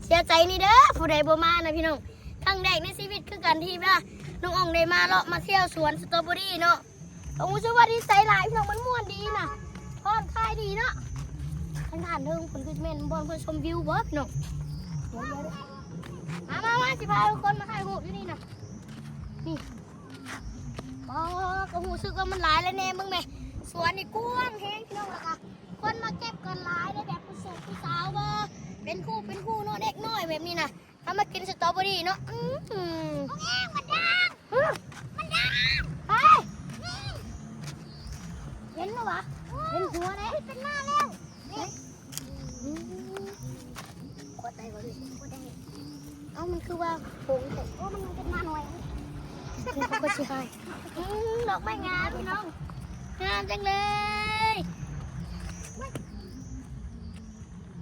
ເສຍໃຈນີ້ເດີ ຜູ້ໃດບໍ່ມານະພີ່ນ້ອງ. ຄັ້ງແລກໃນຊີວິດຄືກັນທີ່ວ່ານ້ອງອອງໄດ້ມາເລາະມາທ່ຽວສວນສະຕໍເບີຣີເນາະ. ກໍຮູ້ສຶກວ່າດີໃຈຫຼາຍພີ່ນ້ອງ ມັນມ່ວນດີນະ ຜ່ອນຄາຍດີເນາະ. ທາງດ້ານເທິງເພິ່ນຄືຊິແມ່ນບ່ອນເພິ່ນຊົມວິວບໍ່ພີ່ນ້ອງ? ມາ ມາ ມາ ຊິພາທຸກຄົນມາຖ່າຍຮູບຢູ່ນີ້ນະ. ນີ້ບໍ່ ກໍຮູ້ສຶກວ່າມັນຫຼາຍແລ້ວແນ່. ເບິ່ງແມ ສວນນີ້ກວ້າງແຮງພີ່ນ້ອງ. ແລ້ວກໍຄົນມາເກັບກັນຫຼາຍເດ້ ແບບຜູ້ໂສດຜູ້ສາວບໍ່ ເປັນຄູ່ເປັນຄູ່ເນາະ ເດັກນ້ອຍແບບນີ້ນະ. ເຮົາມາກິນສະຕໍເບີຣີເນາະ. ອື ບັກແອງ ມັນດັງ ຮະ ມັນດັງ ໄປ ນີ້ ເຫັນບໍ່ວະ? ເຫັນຫົວເດ້ ເປັນໜ້າແລ້ວ ນີ້ ອື ຂວດໃດວະນີ້? ຂວດໃດ? ເອົ້າ ມັນຄືວ່າຜົງແທ້? ໂອ້ ມັນເປັນໜ້າໜ້ອຍ ເຂົາກໍຊິຫາຍ. ອື ດອກໄມ້ງາມພີ່ນ້ອງ ງາມຈັງເລີຍ.